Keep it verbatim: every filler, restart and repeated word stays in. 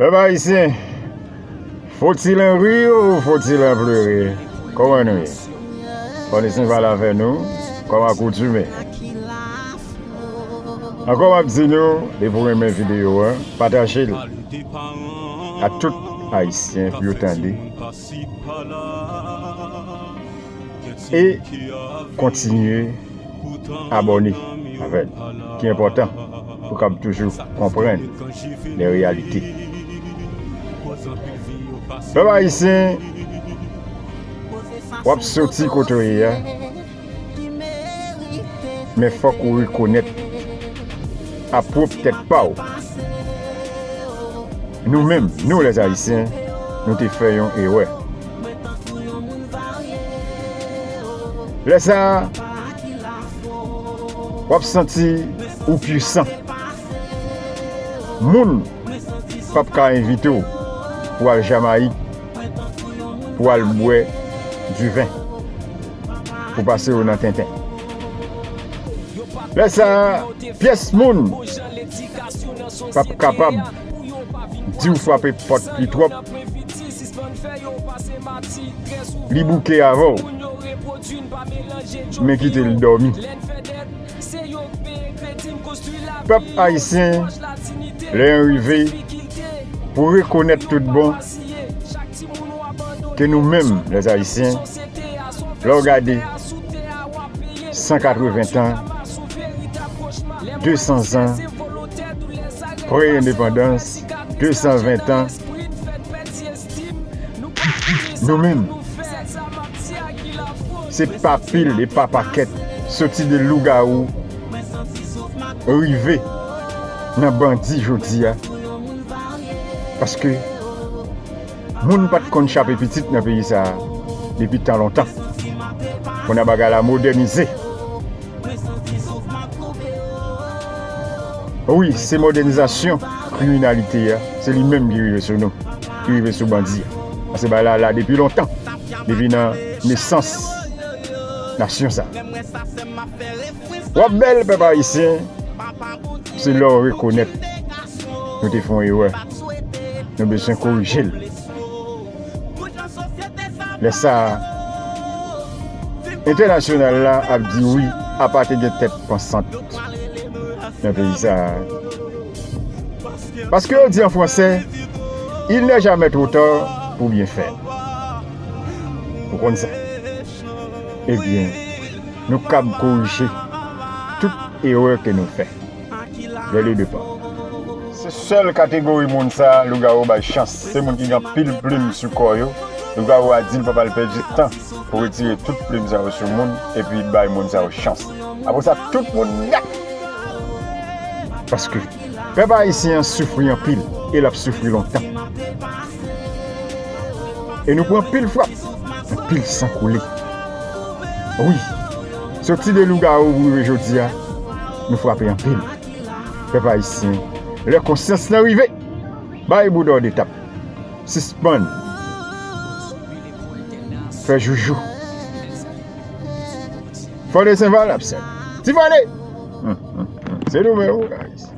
Pèp ayisyen, faut-il en rire ou faut-il en pleurer? Kòman nou ye? Fò n eseye pale avè nou, kòm akoutume. Ankò m ap di nou, depi w renmen videyo a, pataje l a tout ayisyen pou yo tande. E kontinye abòne avè l, ki enpòtan pou w kab toujou konprann lè reyalite. Pèp ayisyen, w ap soti kote w ye a, men fòk ou rekonèt a pwòp tèt pa w. Nou menm, nou lèzayisyen, nou te fè yon erè. Lè sa a, w ap santi ou pwisan. Moun p ap ka envite w pou al Jamayik, pou al bwè diven, pou pase yo nan tenten. Lè sa a, pyès moun p ap kapab di w frape pòt li twòp, li bouke avè w, men kite l dòmi. Pèp ayisyen, lè an rive pou rekonèt tout bon ke nou menm, lèzayisyen, lè w gade san katreven tan, de san zan, pre-endepandans, de san ven tan, nou menm, se pa pil e pa pakèt, soti de lougawou, rive nan bandi jodi a. Paske moun pa t konn chape pitit nan peyi sa a depi tan lontan. Kounye a bagay la modènize. Wi, se modènizasyon kriminalite a, se li menm ki rive sou nou, ki rive sou bandi a. Paske bagay la la depi lontan, depi nan nesans nasyon sa. W ap bèl, pèp ayisyen, se lè w rekonèt nou te fè yon erè. Nou bezwen korije l. Lè sa a, entènasyonal la ap di wi, apa te gen tèt pansant nan peyi sa a. Paske yo di an fransè, il n'est jamais trop tard pour bien faire. Ou konn sa. Ebyen, nou kab korije tout erè ke nou fè dès le départ. Se sèl kategori moun sa lougawou bay chans. Se moun ki gen anpil plim sou kò yo. Lougawou a di l p ap al pèdi tan pou retire tout plim sa yo sou moun epi bay moun sa yo chans. Apre sa, tout moun nèt. Paske pèp ayisyen an soufri anpil e l ap soufri lontan. E nou pran anpil frap, anpil san koule. Wi, soti de lougawou pou rive jodi a, nou frape anpil. Pèp ayisyen, lè konsyans lan rive, bay boudò de tap. Sispann fè joujou. Fò de Senval ap sèt. Ti Fò de! Se nou menm, guys.